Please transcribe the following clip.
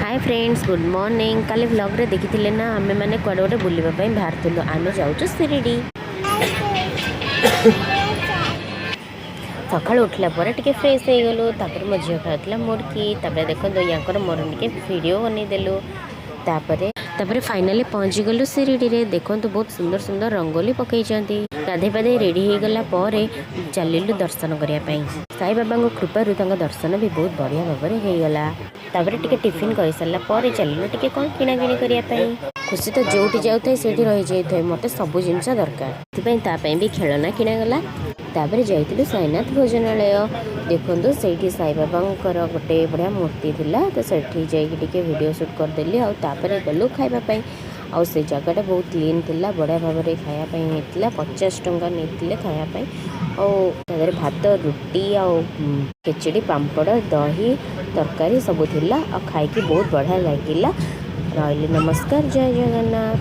ହାଏ friends, good morning. କାଲି ଭ୍ଲଗ୍ରେ ଦେଖିଥିଲେ ନା, ଆମେମାନେ କୁଆଡ଼େ ଗୋଟେ ବୁଲିବା ପାଇଁ ବାହାରିଥିଲୁ। ଆମେ ଯାଉଛୁ ଶିରିଡ଼ି। ସକାଳୁ ଉଠିଲା ପରେ ଟିକେ ଫ୍ରେଶ୍ ହେଇଗଲୁ। ତାପରେ ମୋ ଝିଅ ଖାଉଥିଲା ମୁଡ଼କି। ତାପରେ ଦେଖନ୍ତୁ, ୟାଙ୍କର ମୋର ଟିକେ ଭିଡ଼ିଓ ବନେଇଦେଲୁ। ତାପରେ ଫାଇନାଲି ପହଞ୍ଚିଗଲୁ ଶିରିଡ଼ିରେ। ଦେଖନ୍ତୁ, ବହୁତ ସୁନ୍ଦର ସୁନ୍ଦର ରଙ୍ଗୋଲି ପକେଇଛନ୍ତି। ଗାଧେଇ ପାଧେଇ ରେଡ଼ି ହେଇଗଲା ପରେ ଚାଲିଲୁ ଦର୍ଶନ କରିବା ପାଇଁ। ସାଇବାବାଙ୍କ କୃପାରୁ ତାଙ୍କ ଦର୍ଶନ ବି ବହୁତ ବଢ଼ିଆ ଭାବରେ ହେଇଗଲା। ତାପରେ ଟିକେ ଟିଫିନ୍ କରିସାରିଲା ପରେ ଚାଲିଲୁ ଟିକେ କ'ଣ କିଣାକିଣି କରିବା ପାଇଁ। ଖୁସି ତ ଯୋଉଠି ଯାଉଥାଏ, ସେଇଠି ରହିଯାଇଥାଏ। ମୋତେ ସବୁ ଜିନିଷ ଦରକାର, ସେଥିପାଇଁ ତା ପାଇଁ ବି ଖେଳନା କିଣାଗଲା। ତାପରେ ଯାଇଥିଲୁ ସାଇନାଥ ଭୋଜନାଳୟ। ଦେଖନ୍ତୁ, ସେଇଠି ସାଇବାବାଙ୍କର ଗୋଟେ ବଢ଼ିଆ ମୂର୍ତ୍ତି ଥିଲା, ତ ସେଠି ଯାଇକି ଟିକେ ଭିଡ଼ିଓ ସୁଟ୍ କରିଦେଲି। ଆଉ ତାପରେ ଗଲୁ ଖାଇବା ପାଇଁ। ଆଉ ସେ ଜାଗାଟା ବହୁତ କ୍ଲିନ୍ ଥିଲା, ବଢ଼ିଆ ଭାବରେ ଖାଇବା ପାଇଁ ହେଇଥିଲା। 50 ଟଙ୍କା ନେଇଥିଲେ ଖାଇବା ପାଇଁ। ଆଉ ତା ଦେହରେ ଭାତ, ରୁଟି ଆଉ ଖେଚେଡ଼ି, ପାମ୍ପଡ଼, ଦହି, ତରକାରୀ ସବୁ ଥିଲା। ଆଉ ଖାଇକି ବହୁତ ବଢ଼ିଆ ଲାଗିଲା। ରହିଲି, ନମସ୍କାର, ଜୟ ଜଗନ୍ନାଥ।